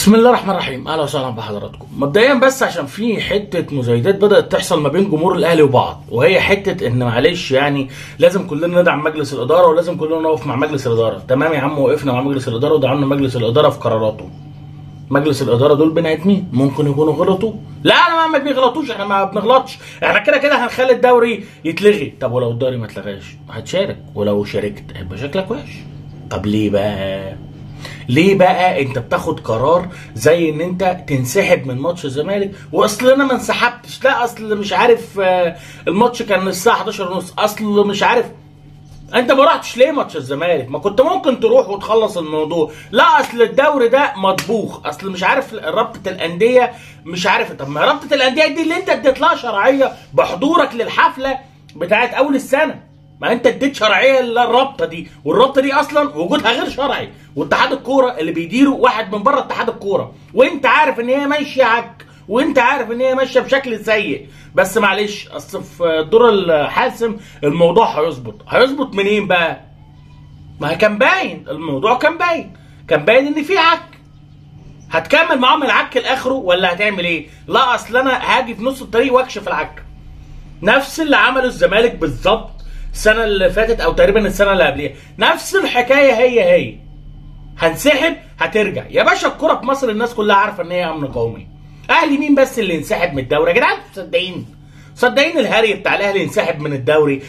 بسم الله الرحمن الرحيم. اهلا وسهلا بحضراتكم. مبدئيا بس عشان في حتة مزايدات بدات تحصل ما بين جمهور الاهلي وبعض، وهي حتة ان معلش يعني لازم كلنا ندعم مجلس الادارة ولازم كلنا نقف مع مجلس الادارة. تمام يا عم، وقفنا مع مجلس الادارة ودعمنا مجلس الادارة في قراراته. مجلس الادارة دول بني ادمين ممكن يكونوا غلطوا. لا انا ما بيغلطوش، احنا ما بنغلطش، احنا كده كده هنخلي الدوري يتلغي. طب ولو الدوري ما اتلغاش هتشارك، ولو شاركت هيبقى شكلك وحش. طب ليه بقى؟ ليه بقى انت بتاخد قرار زي ان انت تنسحب من ماتش الزمالك؟ واصل انا ما انسحبتش، لا اصل مش عارف الماتش كان الساعة 11:30، اصل مش عارف انت ما رحتش ليه ماتش الزمالك؟ ما كنت ممكن تروح وتخلص الموضوع. لا اصل الدوري ده مطبوخ، اصل مش عارف رابطه الاندية مش عارف. طب ما رابطه الاندية دي اللي انت اديت لها شرعية بحضورك للحفله بتاعت اول السنة، ما انت اديت شرعية للرابطة دي، والرابطه دي اصلا وجودها غير شرعي، واتحاد الكورة اللي بيديره واحد من بره اتحاد الكورة، وانت عارف ان هي ماشية عك، وانت عارف ان هي ماشية بشكل سيء. بس معلش اصل في الدور الحاسم الموضوع هيظبط. هيظبط منين بقى؟ ما كان باين، الموضوع كان باين، كان باين ان في عك. هتكمل معاهم العك لاخره ولا هتعمل ايه؟ لا اصل انا هاجي في نص الطريق واكشف العك. نفس اللي عمله الزمالك بالظبط السنة اللي فاتت او تقريبا السنة اللي قبليها، نفس الحكاية هي هي. هنسحب هترجع يا باشا. الكورة في مصر الناس كلها عارفه ان هي امن قومي. اهلي مين بس اللي ينسحب من الدوري يا جدعان؟ مصدقين؟ مصدقين الهري بتاع الاهلي ينسحب من الدوري؟